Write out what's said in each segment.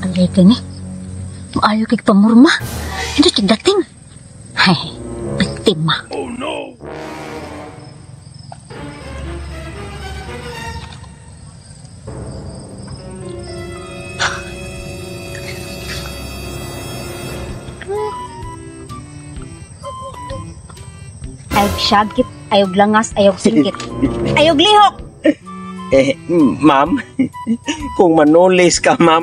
Alay ka ni. Maayo kay pamurma. Hindi tigdating. Hay, biktima. Oh no! Ayog syagit, ayog langas, ayog singkit. Ayog lihok! Eh, ma'am, kung manulis ka, ma'am,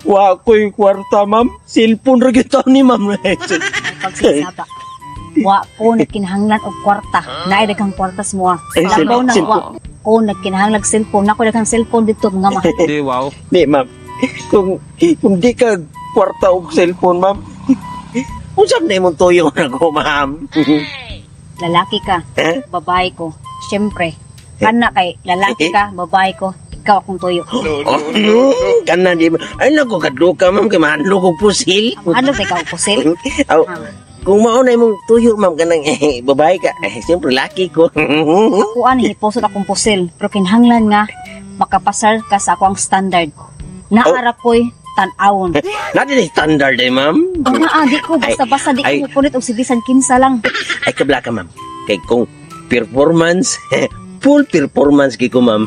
wa ko'y kwarta, ma'am. Cellphone ra gyud ni, ma'am. Pagsigsaba. Wa ko nagkinahanglan og kwarta. Naay daghang kwarta sa mua. Eh, Labaw na wa cellphone. ko nagkinahanglan cellphone. Nako daghang cellphone dito mga mahal. Di, wow. Di, ma'am. Kung di ka kwarta og cellphone, ma'am, unsa na imong tuyo na ko, ma'am? Lalaki ka, Eh? babae ko. Siyempre, kana kay lalaki ka, babae ko, ikaw akong tuyo. No, Oh, no, no. Kana di ba? Ay nako kadluka, ma'am, kay mahadlok og pusil. Ano ba ikaw pusil? Aw, Ah. kung mao na imong tuyo, ma'am, kanang eh, babae ka, eh, siyempre laki ko. Ako ani hiposod akong pusil, pero kinahanglan nga makapasar ka sa akong standard. Naara ko'y tan-awon. Naa din standard eh, ma'am. Ang naa, di ko basta-basta di Ay. ko mupunit og si bisan kinsa lang. Ay, kabla ka, ma'am. Kay kung performance, full performance kay ko, ma'am.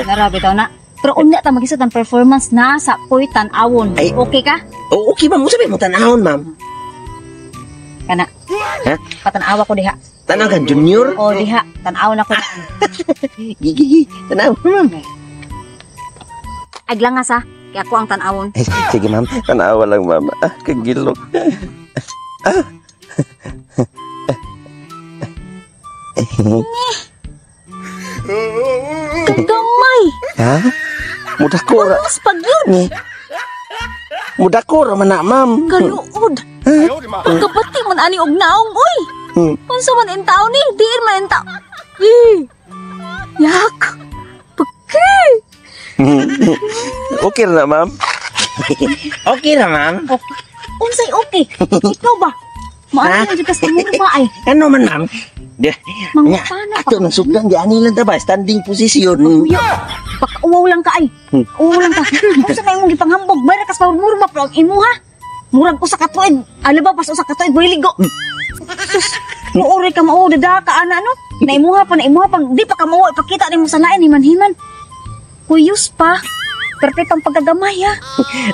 Nara bitaw na. Pero unya ta magisod ang performance na sa ko'y tan-awon. Ay. Okay ka? Oh, okay, ma'am. Unsa ba imong tanahon, ma'am? Kana. Ha? Patanawa ko diha. Tanaw ka, junior? O diha, tan-awon ako. Gigi, tanaw, ma'am. Aglangas ha. Kaya ako ang tan-awon. Ay, sige, ma'am. Tanawa lang, ma'am. Ah, kagilok. Ah. Kagamay! Ha? Mudako ra. Mas pag yun! Mudako ra man na, ma'am. Kaluod! Pagkabati man ani og naong, uy! Unsa man in taon ni? Diin man in taon. Eh! Yak! Pagki! Okay ra na, ma'am. Okay ra, ma'am. Okay. Unsay okay? Ikaw ba? Maano Ha? na jud ka sa murma ay. Ano man, ma'am? Di, Mangutana pa. ato nang sugdan di ani lang ta ba standing position. Uyo. Pakauwaw lang ka ay. Uwaw lang ka. Unsa kay imong gipanghambog? Bayra ka sa murma pero ang imuha. Murag usa ka tuig. Ala ba pas usa ka tuig ligo. Sus, muuri ka mao dada ka ana no. Na imuha pa na imuha pang di pa ka mao ipakita nimo sa lain himan-himan. Kuyos pa. Perfect ang pagkagamay ha.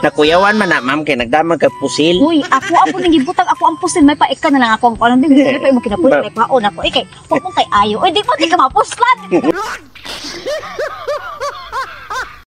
Nakuyawan man na, ma'am, kay nagdamag ka pusil. Uy, ako apo nang gibutang ako ang pusil may paika na lang ako ang kuan din. May pa imo kinapulit may paon ako. Ikay, wa mo kay ayo. Uy, di pa di ka mapuslan.